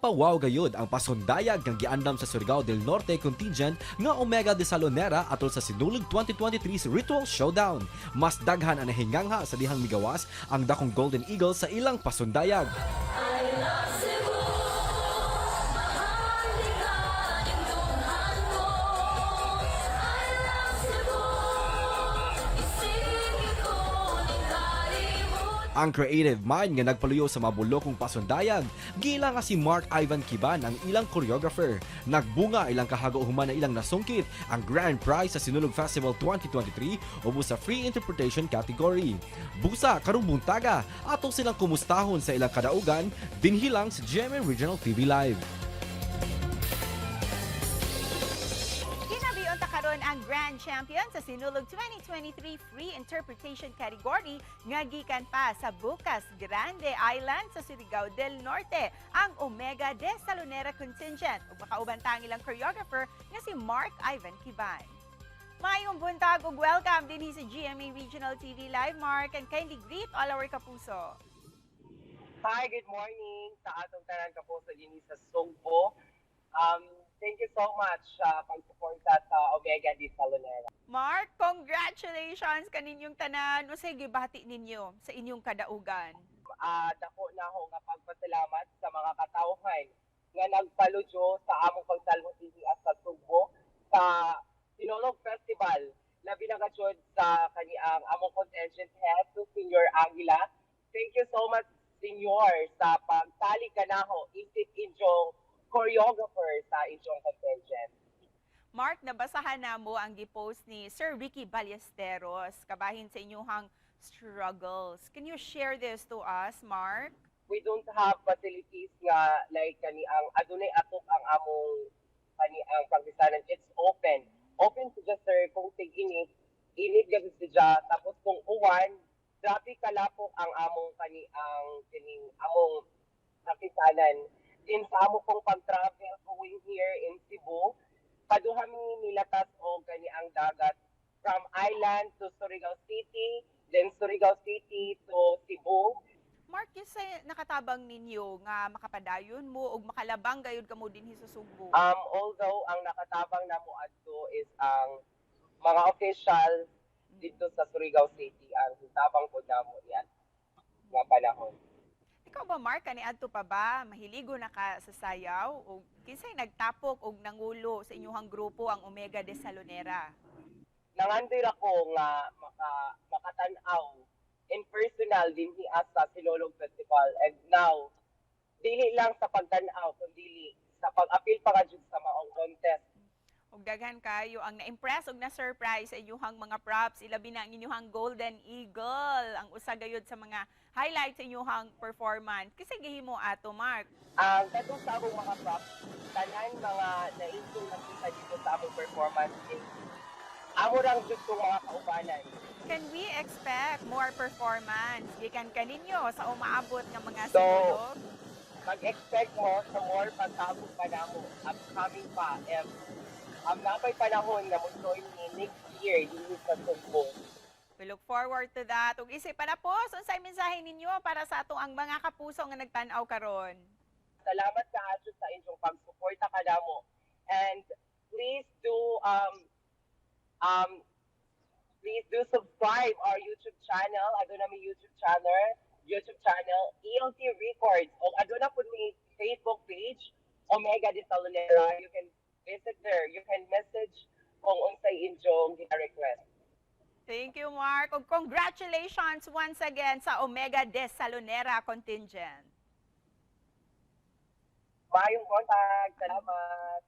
Napa-wow gayud ang pasundayag nga giandam sa Surigao del Norte contingent nga Omega de Salonera atol sa Sinulog 2023 Ritual Showdown. Mas daghan ang nahingangha sa dihang migawas ang dakong Golden Eagle sa ilang pasundayag. I love Cebu, maharlika indumhan ko. I love Cebu, isip ko ning kalibutan. Ang creative mind nga nagpaluyo sa mabulokong pasundayag, gila nga si Mark Ivan Kiban ang ilang choreographer. Nagbunga ilang kahago human na ilang nasungkit ang grand prize sa Sinulog Festival 2023 ubos sa free interpretation category. Busa karong buntaga ato silang kumustahon sa ilang kadaugan dinhi lang sa GMA Regional TV Live. Hinabion ta karon ang Grand Champion sa Sinulog 2023 Free Interpretation category nga gikan pa sa Bucas Grande Island sa Surigao del Norte, ang Omega de Salonera Contingent, ug makauban ta ang ilang choreographer nga si Mark Ivan Kiban. Maayong buntag ug welcome dinhi sa GMA Regional TV Live, Mark, and kindly greet all our kapuso. Hi, good morning sa atong tanan kapuso dinhi sa Sugbo. Thank you so much sa pagsuporta sa Omega de Salonera. Mark, congratulations kaninyong tanan. Unsay gibati ninyo sa inyong kadaugan? Dako na ako nga pagpasalamat sa mga katawhan nga nagpaludyo sa among pagdalmo dinhi sa Sugbo sa Sinulog Festival. Labi na gayud sa kaniang among contingent head to Senior Aguila. Thank you so much, Senior, sa pagtali kanaho isip inyong choreographer sa inyong contingent. Mark, nabasahan na mo ang gipost ni Sir Ricky Ballesteros kabahin sa inyong struggles. Can you share this to us, Mark? We don't have facilities nga like kani ang adunay atok ang among kani ang practice. It's open open siya, sir. Kung tig-init, init gani siya, tapos kung uwan, grabe kalapok ang among kani ang kining among praktisanan. Din sa amo kong pag-travel going here in Cebu, paduha mi nilatas og kani ang dagat from island to Surigao City, then Surigao City to Cebu. Mark, yung sa nakatabang ninyo nga makapadayon mo ug makalabang gayud kamo dinhi sa Sugbo? Although ang nakatabang namo adto is ang mga officials dito sa Surigao City ang tabang po namo yan nga panahon. Ikaw ba, Mark, kani adto pa ba mahiligo na ka sa sayaw ug kinsay nagtapok og nangulo sa inyong grupo, ang Omega de Salonera? Nangandoy ra ko nga makatan-aw in personal dinhi sa Sinulog Festival, and now dili lang sa pagtan-aw kundi sa pag-apil pa ka jud sa maong contest. Ug daghan kayo ang na-impress ug na-surprise sa inyong mga props, ilabi na ang inyong Golden Eagle, ang usa gayud sa mga highlights sa inyong performance. Kasi gihimo ato, Mark? Ang katong sa among mga props, tanan mga naisong nakita dito sa among performance is amo rang jud kong mga kaubanan. Can we expect more performance gikan kaninyo sa umaabot nga mga So, sinulog? Mag-expect mo sa more pagtabok pa namo upcoming pa if napay panahon nga mo join me next year dinhi sa Sugbo. We look forward to that. Ug isip pa na po, unsay mensahe ninyo para sa atong ang mga kapuso nga nagtan-aw karon? Salamat kaayo sa inyong pagsuporta kanamo. And please do subscribe our YouTube channel. Aduna mi YouTube channel ELT Records. O aduna pud mi Facebook page, Omega de Salonera. You can visit there. You can message kung unsay inyong request. Thank you, Mark. Ug congratulations once again sa Omega de Salonera contingent. Maayong buntag. Salamat.